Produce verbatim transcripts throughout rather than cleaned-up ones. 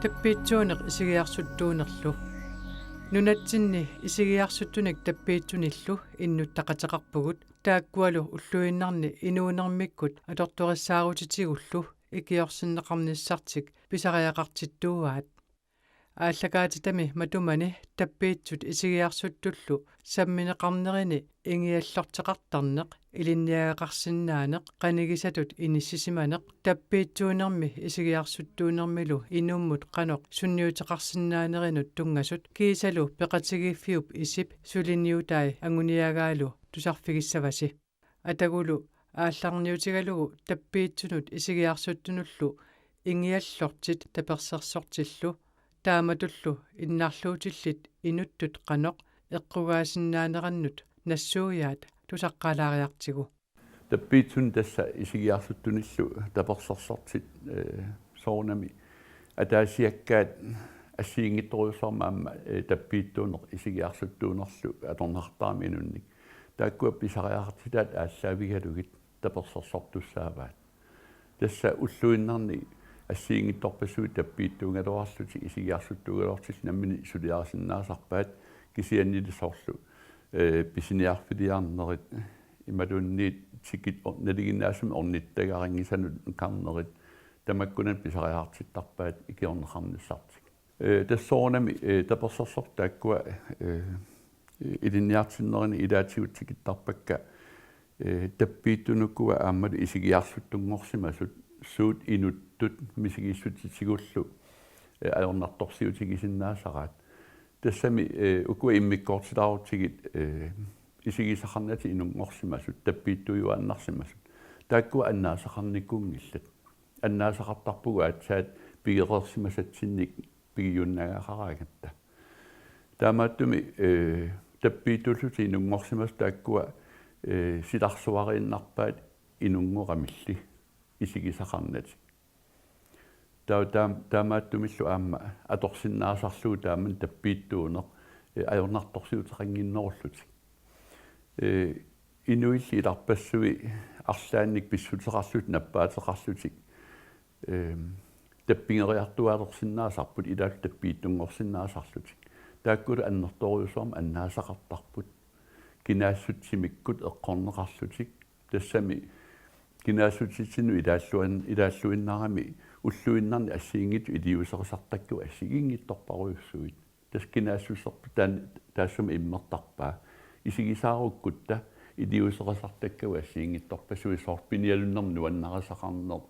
Tappiitsuuneq isigiarsuttuunerlu. Nunatsinni isigiarsuttunik tappiitsunillu innuttaqateqarpugut, taakkualu ulluinnarni inuunermikkut atortorissaarutitigullu ikiorsinneqarnissartik pisariaqartittuuaat. Aallakaatitami matumani tappiitsut isigiarsuttullu sammineqarnerini ingiallorteqartarneq, ilinniagaqarsinnaaneq, qanigisatut inissisimaneq, tappiitsuunermi isigiarsuttuunermilu inummut qanoq sunniuteqarsinnaanerinut tunngasut kiisalu peqatigiiffiup isip suliniutai anguniagaalu tusarfigissavasi. Atagulu aallarniutigalugu tappiitsunut isigiarsuttunullu ingiallortit tapersersortillu, taamatullu innarluutillit inuttut qanoq eqqugaasinnaanerannut nassuiaat tusaqqaalaariartigu. Tappiitsunik tassa isigiarsuttunillu tapersersortit, eh, soorunami ataasiakkaat assigiinngitsorujussuarmik aamma, eh, tappiitsuuneq isigiarsuttuunerlu atorneqartarami inunnik. Taakkua pisariaqartitaat aallaavigalugit tapersersortussaavaat. Tassa ulluinnarni assigiinngitsorpassuit tappiitsuugaluarlutik isigiarsuttuugaluarlutik nammineq suliarisinnaasarpaat, kisiannili soorlu, eh, pisiniarfiliarnerit imaluunniit tikit or-, nalinginnaasumik ornittagarinngisanut nukarnerit, tamakkunani pisariaqartittarpaat ikiorneqarnissartik. Eh, tassa soorunami, eh, tapersersortut taakkua, eh, ilinniartinnerini ilaatigut tikittarpakka, eh, tappiitsunukua aammalu isigiarsuttunngorsimasut suut inuttut misigissutsitigullu, eh, ajornartorsiutigisinnaasaraat. Tassami, eh, ukua immikkoortilaarutsigit, eh, isigisaqarnatik inunngorsimasut, tappiitsuujuaannarsimasut, taakkua annaasaqarnikuunngillat. Annaasaqartarpugut aatsaat pigereersimasatsinnik pigiunnagaqaraangatta. Taamaattumik, eh, tappiitsullutik inunngorsimasut taakkua, eh, silarsuariinnarpaat inunngoramilli isigisaqarnatik. Taa-, taam-, taamaattumillu aamma atorsinnaasarlugu taamani tappiitsuuneq, eh, ajornartorsiuteqannginnerullutik. Eh, inuilli ilarpassui arlaannik pissuteqarlutik, nappaateqarlutik, eh, tappingeriartuaalersinnaasarput, ilaallu tappiitsunngorsinnaasarlutik. Taakkulu annertoorujussuarmik annaasaqartarput. Kinaassutsimikku eqqorneqarlutik. Tassami kinaassutsitsinnut ilaalluin-, ilaalluinnarami ulluinnarni assigiinngitsut iliuuserisartakkavut assigiinngitsorparujussuit. Tassa kinaassuserput taan-, taassuma immertarpaa. Isigisaarukkutta iliuuserisartakkavut assigiinngitsorpassuit, soorlu pinialunnermik nuannarisaqarneq,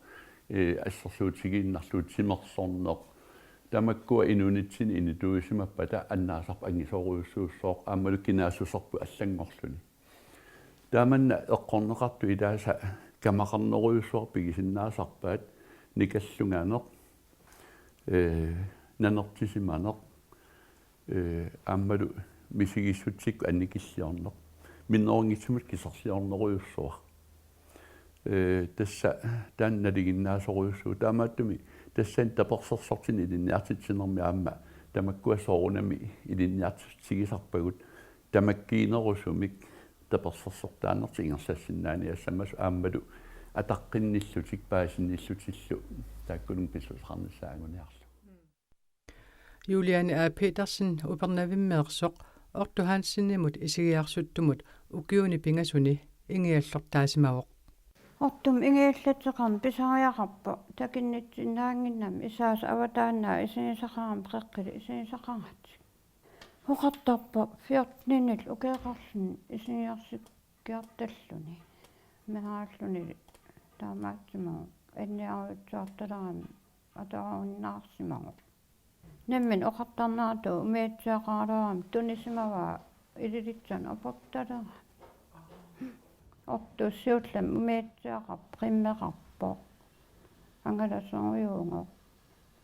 eh, assersuutigiinnarlugu timersorneq. Tamakkua inuunitsinni inituusimappata annaasarput angisoorujussuussooq aammalu kinaassuserput allanngorluni. Taamanna eqqorneqartut ilaasa kamaqarnerujussuaq pigisinnaasarpaat, nikallunganeq, eh, nanertisimaneq, eh, aammalu misigissutsikkut annikilliorneq, minnerunngitsumik kiserliornerujussuaq. Eh, tassa taanna nalinginnaasorujussuuvoq. Taamaattumik tassani tapersersortinni ilinniartitsinermi aamma tamakkua soorunami ilinniartitsigisarpagut, tamakkiinerusumik tapersersortaanertik ingerlassinnaaniassamasut aammalu ataqqinnillutik paasinnillutillu taakkununnga pissuseqarnissaat anguniarlugu. Juliane A. Petersen Upernavimmeersoq Otto Hansenimut isigiarsuttumut ukiuni pingasuni ingiallortaasimavoq. Ottumut ingiallateqarneq pisariaqarpoq takinnitsinnaannginnami, isaasa avataannaat isigisaqarami qeqqilik isigisaqaratik. Oqartarpoq fjorteninik ukioqarluni isigiarsikkiartalluni. Meeraalluni taamaattumik anniarujussuartalerami atoruinnaarsimavoq. Nammineq oqartarneratut umiatsiaqaraluarami tunisimavaa ililitsanik aportalerami. Otto siullermik umiatsiaqarpoq, qimmeqarpoq. Angalaserujuuvoq.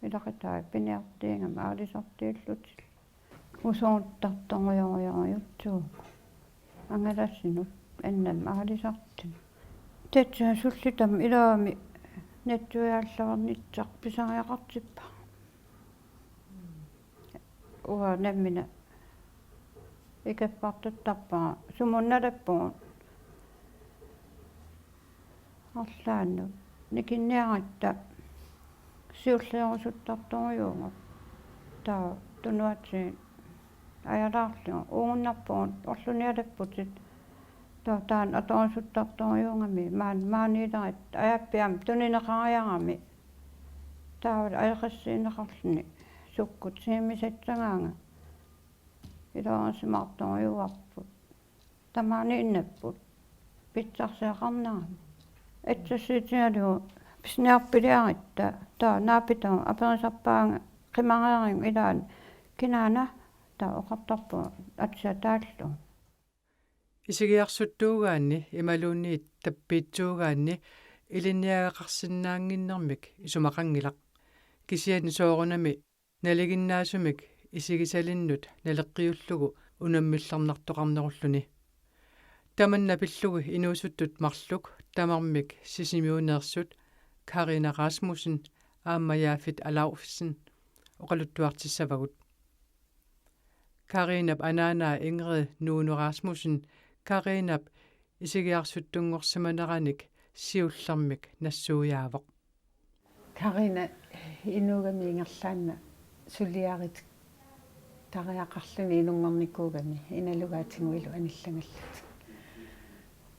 Ilaqutai piniartiigamik aalisartiillutillu. Usuuttartorujorujorujussuuvoq. Angalasinut annamut aalisartunut. Tassa sullitami ilaami natsuiaallernissaq pisariaqartippara. Uanga nammineq ikappartattarpara sumunnalappugut. Arlaannut nikinniaratta Siulliorusuttartorujuuvoq. Taava tunuatsi ajalaarlugu uunnerpugut orlunialapputit. Taava taanna atorusuttartorujuugami maan-, maaniilerit ajappiam tunineqariarami. Taava ajoqissiinneqarluni sukkut siimmisassagaanga iluarisimaartorujuarput. Tamaaniinnapput pitsarsiaqarnerani. Assassiitigalugu pisiniarpiliaritta taava naapitaq aperisarpaanga qimareerigut ilaanni kinaana taava oqartarpunga atsiataallu. Isigiarsuttuugaanni imaluunniit tappiitsuugaanni ilinniagaqarsinnaannginnermik isumaqanngilaq. Kisianni soorunami nalinginnaasumik isigisalinnut naleqqiullugu unammillernartoqarnerulluni. Tamanna pillugu inuusuttut marluk tamarmik Sisimiuneersut Karina Rasmussen aamma Jaafit Alaufsen oqaluttuartissavagut. Karinap anaanaa Ingrid Nuno Rasmussen Karinap isigiarsuttunngorsimaneranik siullermik nassuiaavoq. Karina inuugami ingerlaannaq suliarititariaqarluni inunngornikuugami inalugaatinguilu anillangallutik.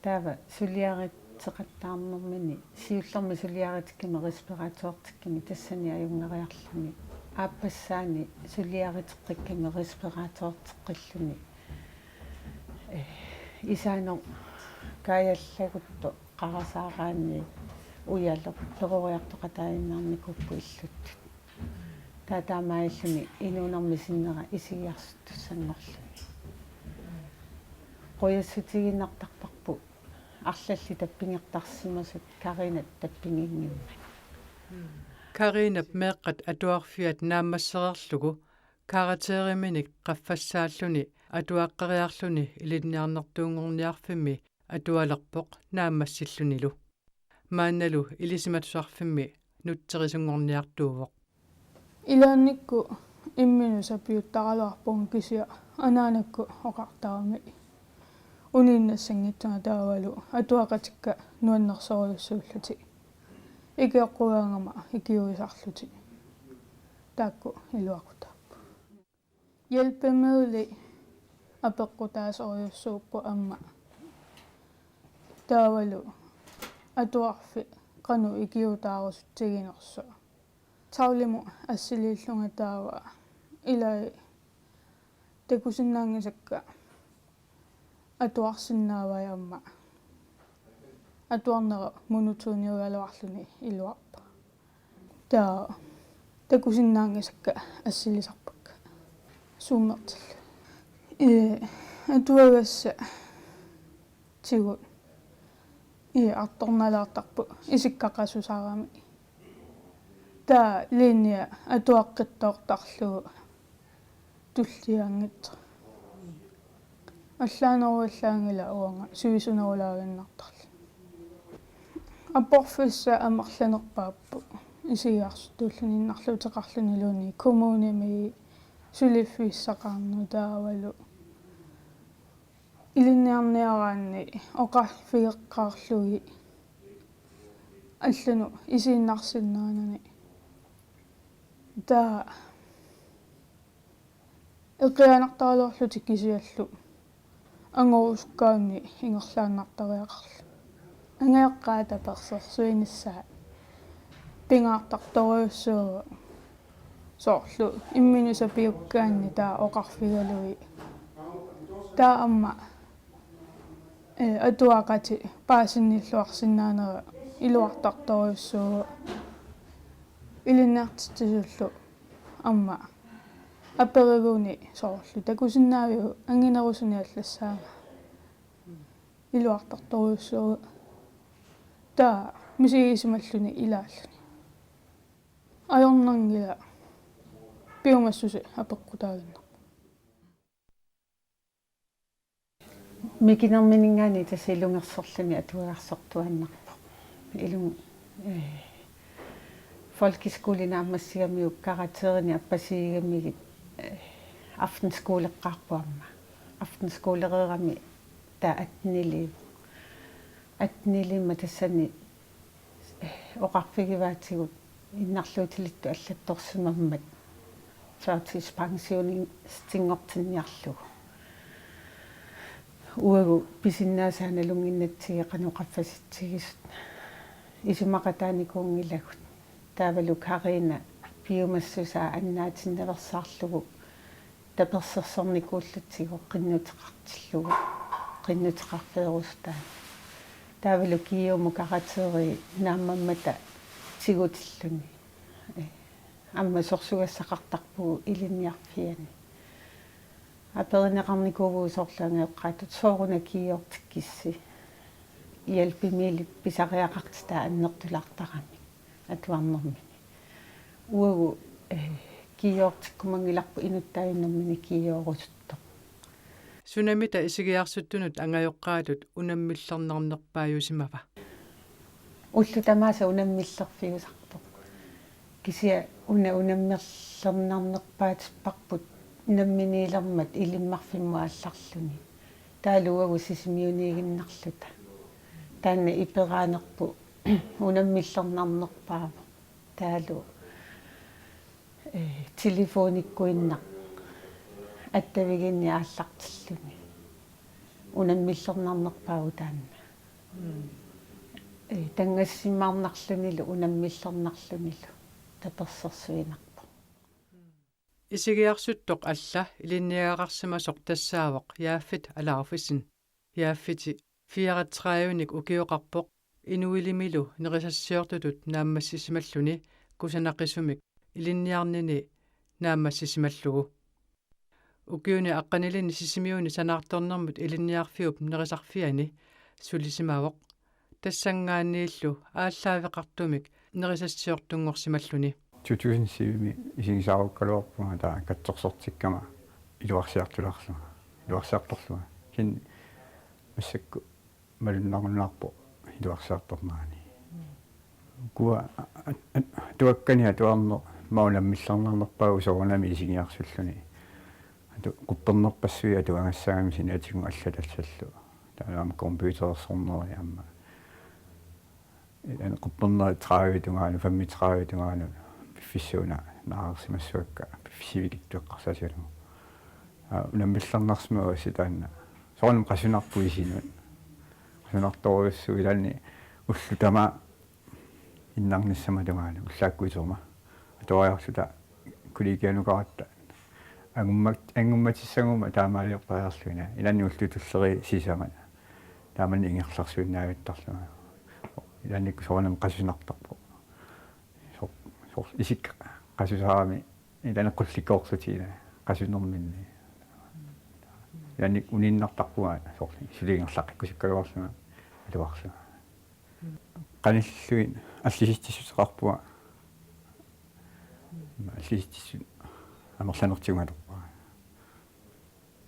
Taava suliariteqattaarnermini siullermik suliaritikkami respiratortikkami tassani ajunngeriarluni. Aappassaani suliariteqqikkami respiratorteqqilluni. Eh, isaanut kaajallaguttoq qarasaaraanni ujalor peroriartoqataaginnarnikuupput illuttut. Taava taamaalilluni inuunermi sinnera isigiarsuttussanngorluni. Qujassutigiinnartarparput arlallit tappigertarsimasut Karinat tappiginngimmata. Karinap meeqqat atuarfiat naammassereerlugu karakteriminik qaffassaalluni atuaqqeriarluni ilinniarnertuunngorniarfimmi atualerpoq naammassillunilu. Maannalu Ilisimatusarfimmi nutserisunngorniartuuvoq. Ilaannikkut imminut sapiuttaraluarpunga kisianni anaanakkut oqartarami uniinnassanngitsunga taavalu atuaqatikka nuannersorujussuullutik. Ikioqqugaangama ikiuisarlutik. Taakku iluaqutaapput. Hjælpemidli apeqqutaasorujussuupput aamma. Taavalu atuarfik qanoq ikiuutaarusutsiginersoq. Tavlemut assiliillunga taava ilai takusinnaanngisakka atuarsinnaavai aamma. Atuarnera monotoniugaluarluni iluarpoq. Taava takusinnaanngisakka assilisarpakka. Zoomertillugu. Ee, atuagassat tigut. Ee, artornalaartarput isikka qasusaramik. Taava linjia atuaqqittoortarlugu tulliaanngitsoq. Allaaneruallaanngilaq uanga sivisunerulaaginnartarluni. Aporfissat amerlanerpaapput isigiarsuttuulluni innarluuteqarluniluunniit kommunimi suliffissaqarneq taavalu ilinniarniaraanni oqarfigeqqaarlugit allanut isiinnarsinnaanani. Taava eqianartaraluarlutik kisiallu angorusukkaanni ingerlaannartariaqarluni. Angajoqqaat tapersersuinissaat pingaartartorujussuuvoq soorlu imminut sapiukkaanni taava oqarfigalugit. Taava aamma, ee, atuaqatik paasinnilluarsinnaanera iluartartorujussuuvoq ilinniartitsisullu aamma aperiguni soorlu takusinnaaviuk anginerusuni allassaanga. Iluartartorujussuuvoq. Taava misigisimalluni ilaalluni. Ajornanngilaq piumassuseq apeqqutaaginnarpoq. Mikinermininngaanniit tassa ilungersorluni atuagarsortuaannarpoq. Ilun, eh, folkeskole naammassigamiuk karakterinik appasiigamigit, eh, aftenskoleqqaarpoq aamma. Aftenskolereerami taava atteniliivoq. Atteniliimmat tassani, eh, oqarfigivaatigut Innarluutilittut allattorsimammat førtidspensionistinngortinniarlugu. Uagut pisinnaasat nalunnginnatsigit qanoq qaffasitsigisut isumaqataanikuunngilagut. Taavalu Karina piumassusaa annaatinnaveersaarlugu tapersersornikuullutsigu qinnuteqartillugu, qinnuteqarfeerusutaat. Taavalu Kiiumut karakterii naammammata tigutilluni. Ee, aamma sorsugassaqartarpugut ilinniarfianni. Aperineqarnikuuvugut soorlu angajoqqaatut: Sooruna kiiortikkissi? Hjælpemiddelit pisariaqartitai annertulaartaramik atuarnermini. Uagut, ee, kiiortikkumanngilarput inuttaajunnermini kiiorusuttoq. Sunamita isigiarsuttunut angajoqqaatut unammillernarnerpaajusimava? Ullut tamaasa unammillerfiusarpoq. Kisianni una unammillernarnerpaatipparput namminiilermat ilimmarfimmut aallarluni. Taavalu uagut Sisimiuniiginnarluta. Taanna iperaanerput unammillernarnerpaavoq. Taavalu, ee, telefonikkuinnaq attavigiinni aallartilluni. Unammillernarnerpaavoq taanna. Ee, tanngassimaarnarlunilu unammillernarlunilu tapersersuinerpoq. Isigiarsuttoq alla ilinniagaqarsimasoq tassaavoq Jaafit Alaufesen. Jaafiti fireogtredivenik ukioqarpoq, Inuilimilu nerisassiortutut naammassisimalluni kusanaqisumik ilinniarnini naammassisimallugu. Ukiuni aqqanilinni Sisimiuni sanaartornermut ilinniarfiup nerisarfiani sulisimavoq, tassanngaanniillu aallaaveqartumik nerisassiortunngorsimalluni. To tusind syvimi isigisaarukkaluarpunga taava katsorsortikkama iluarsiartulaarlunga, iluarsiartorlunga. Kisianni massakkut malunnarunnaarpoq iluarsiartornerani. Ukua a-, a-, a-, atuakkani atuarneq aamma unammillernarnerpaavoq soorunami isigiarsulluni. Atu-, quppernerpassuit atuagassaagamik saniatigut allatallallu. Taava aamma computerersorneri aamma. Ilaanni quppernerit tredive tungaanut, femogtredive tungaanut piffissaq una naareersimassavakka, piffissaq sivikitsup eqqarsaatigalugu. Aa, unammillernarsimavoq assut taanna. Soorunami qasunarpoq isinut. Qasunartorujussuuvoq ilaanni ullut tamaat innarnissama tungaanut, ullaakkut isuma. Atuariarluta kollegianukaratta angummat-, angummatissaguma taamaaliortariarlugit. Ilaanni ullut tulleriit sisamat. Taamani ingerlarsuinnaavittarlunga. Ilaannikkut soorunami qasunartarpoq. Soor-, soor-, isikka qasusaarami ilaanni qullikkoorsutit qasunerminni. Ilaanni uniinnartarpunga soorlu suli ingerlaqqikkusukkalaarlunga iluarlunga. Qanillugit allisitsissuteqarpunga. Allisitsissut amerlanertigut atorpunga.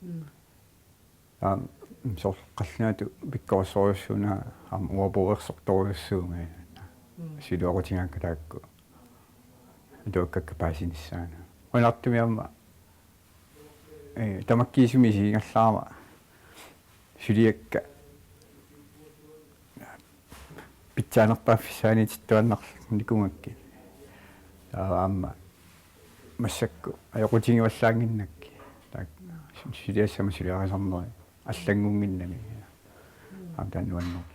Mm. Aamma soorlu qallunaatut pikkorissorujussuuvunga aamma uapoorersortorujussuuvunga. Mm. Siluaqutigaakka taakku. Atuakkakka paasinissaannut. Qujanartumik aamma, ee, tamakkiisumik isigigallaarama suliakka pitsaanerpaaffissaaniitittuaannarnikuugakkit. Taava aamma massakkut ajoqutigivallaannginnakkit. Taakku suliassama suliarisarneri allanngunnginnamik. Aamma taanna nuanneq.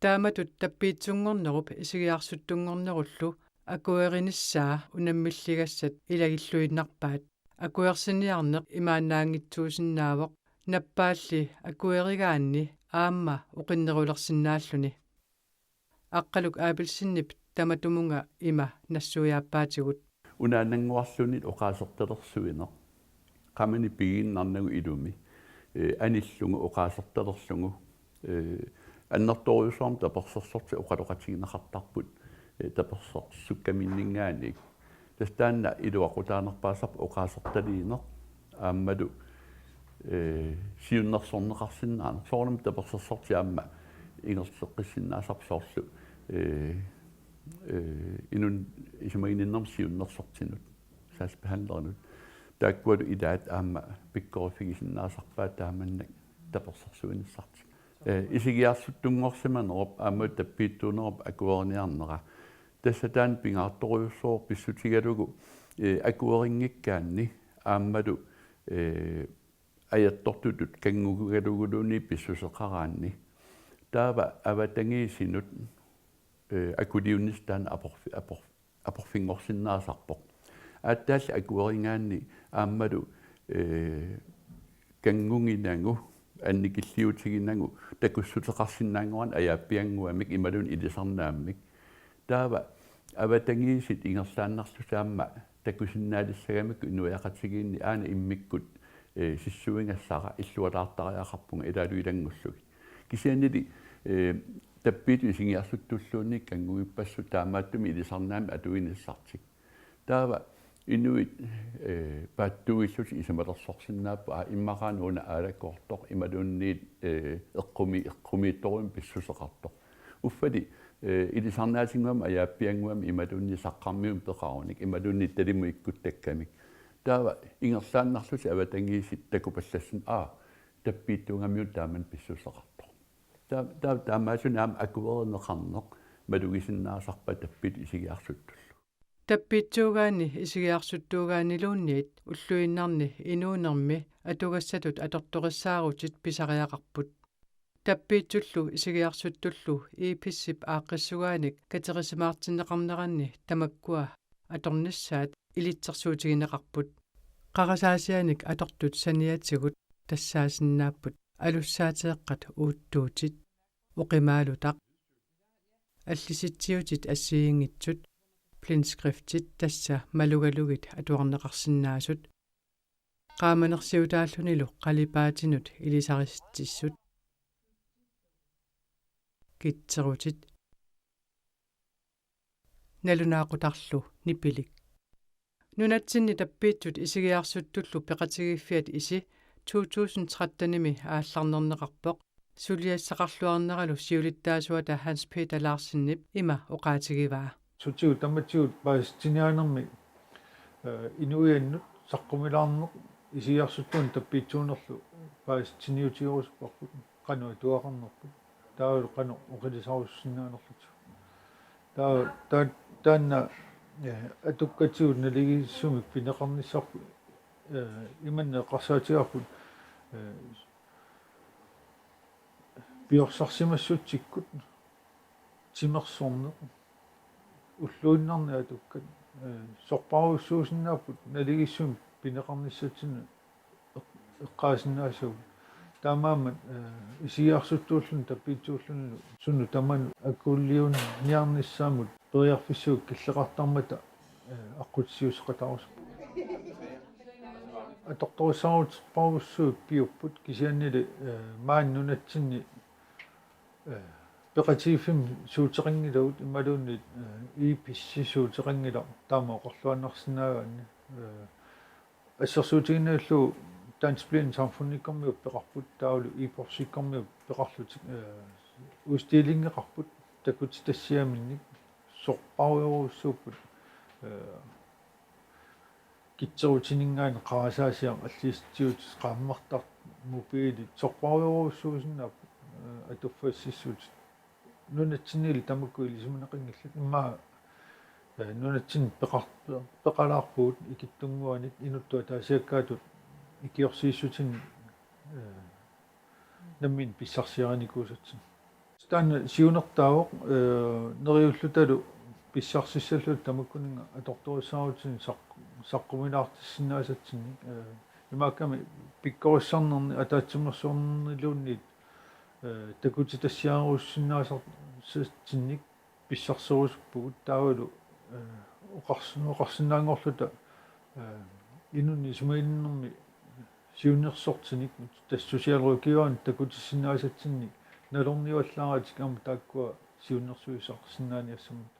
Taamatut tappiitsunngornerup isigiarsuttunngornerullu akuerinissaa unammilligassat ilagilluinnarpaat. Akuersiniarneq imaannaanngitsuusinnaavoq, nappaalli akuerigaanni aamma oqinnerulersinnaalluni. Aqqaluk Abelsenip tamatumunnga ima nassuiaappaatigut. Unaannannguarluni oqaasertalersuineq. Qamani pigiinnarnagu ilumi, ee, anillugu oqaasertalerlugu, ee, annertoorujussuarmik tapersersorlutik oqaloqatigineqartarput, ee, tapersersukkaminninngaanniit. Tassa taanna iluaqutaanerpaasarpoq oqaasertaliineq aammalu, ee, siunnersorneqarsinnaaneq. Soorunami tapersersorti aamma ingerlateqqissinnaasarput soorlu, ee, ee, inunnut isumaginninnermut siunnersortinut, sagsbehandlerinut. Taakkualu ilaat aamma pikkoriffigisinnaasapput taamannak tapersersuinissartik. Ee, isigiarsuttunngorsimanerup aamma tappiittuunerup akueriniarnera Tassa taanna pingaartorujussuuvoq pissutigalugu, eh, akuerinngikkaanni aammalu, eh, ajattortutut kanngugigaluguluunniit pissuseqaraanni. Taava avatangiisinut, eh, akuliunnis taanna aporfi-, apor-, aporfinngorsinnaasarpoq. Aatsaalli akuerigaanni aammalu, eh, kannguginagu, annikilliutiginagu, takussuteqarsinnaanngorani ajaappiannguamik imaluunniit ilisarnaammik. Taava avatangiisit ingerlaannarlusi aamma takusinnaalissagamikku inuiaqatigiinni aana immikkut, eh, sissuigassara illualaartariaqarpunga ilaalu ilanngullugit. Kisiannili, eh, tappiittut isigiarsuttulluunniit kanngugippassuit taamaattumik ilisarnaammik atuinissartik. Taava inuit, eh, paatsuuillutik isumaliorsinnaapput, aa, immaqa una aalakoortoq imaluunniit, eh, eqqumi-, eqqumiitsorujussuarmik pissuseqartoq. Uffali, eh, ilisarnaatinnguamik ajaappiannguamik imaluunniit saqqarmiunut peqarunik imaluunniit talimut ikkuttakkamik. Taava ingerlaannarlusi avatangiisit takupallassinnaasut, aa, tappiitsuugamiuk taamani pissuseqartoq. Taa-, taa-, taamaasilluni aamma akuerineqarneq malugisinnaasarpaat tappiittut isigiarsuttullu. Tappiitsuugaanni isigiarsuttuugaanniluunniit ulluinnarni inuunermi atugassatut atortorissaarutit pisariaqarput. Tappiitsullu isigiarsuttullu E-PASS-ip aaqqissugaanik katerisimaartinneqarneranni tamakkua atornissaat ilitsersuutigineqarput. Qarasaasianik atortut saniatigut tassaasinnaapput alussaateeqqat uuttuutit, oqimaalutaq, allisitsiutit assigiinngitsut, blindskriftit tassa malugalugit atuarneqarsinnaasut, qaamanersiutaallunilu qalipaatinut ilisarisitsissut, kitserutit, nalunaaqutarlu nipilik. Nunatsinni tappiittut isigiarsuttullu peqatigiiffiat isi to tusind tretten-imi aallarnerneqarpoq, suliassaqarluarneralu siulittaasuata Hans Peter Larsenip ima oqaatigivaa. Sutigut tamatigut paasitsiniaanermi, eh, inuiannut saqqumilaarneq isigiarsuttunik tappiitsuunerlu paasitsiniutigerusupparput, qanoq atuaqarnerput, taavalu qanoq oqilisarussinnaanerlutik. Taava, taa-, taanna, eh, atukkatigut naligiissumik pineqarnissarput, eh, imanna eqqarsaatigaarput, eh, piorsarsimassutsikkut timersorneq ulluinnarni atukkat, eh, sorpassuusinnaapput naligiissumik pineqarnissatsinnut eq-, eqqaasinnaassaagut. Taamaammat, eh, isigiarsuttuulluni tappiitsuullunilu sunut tamanut akuliuniarnissaanut periarfissuit killeqartarmata, eh, aqqutissiuusseqataarusupput. Atortorissaarutit sorpassuit piupput kisiannili, eh, maani nunatsinni, eh, peqatigiiffimmi suuteqanngilagut imaluunniit, eh, E-PASS suuteqanngilaq taama oqarluinnarsinnaagaanni, eh, assersuutigiinnarlugu Dansk Blindesamfundikkormiut peqarput, taavalu E-Borsikkormiut peqarlutik, eh, udstillingqarput takutitassiaminnik sorpassuarujussuupput, eh, kitserutininngaanniit qarasaasiaq, allisitsiutit, qaammartartut, mobilit sorpassuarujussuusinnaapput, eh, atuffassissutit. Nunatsinnili tamakku ilisimaneqanngillat. Immaqa, eh, nunatsinni peqar-, peqalaarpugut ikittunnguanit inuttut ataasiakkaatut ikiorsiissutinik, eh, nammineq pissarsiarinikuusatsinnik. Taanna siunertaavoq, eh, neriullutalu pissarsissalluta tamakkuninnga atortorissaarutinik saq-, saqqumilaartissinnaasatsinnik, eh, imaakkami pikkorissarnerni ataatsimeersuarniluunniit, eh, takutitassiarerusinnaasatsinnik pissarserusuppugut taavalu, eh, oqars-, oqarsinnaanngorluta, eh, inunnik isumaginninnermi siunnersortinik tassa socialrådgiverinik takutissinnaasatsinnit nalorniuallaaratik aamma taakkua siunnersuisarsinnaaniassammata.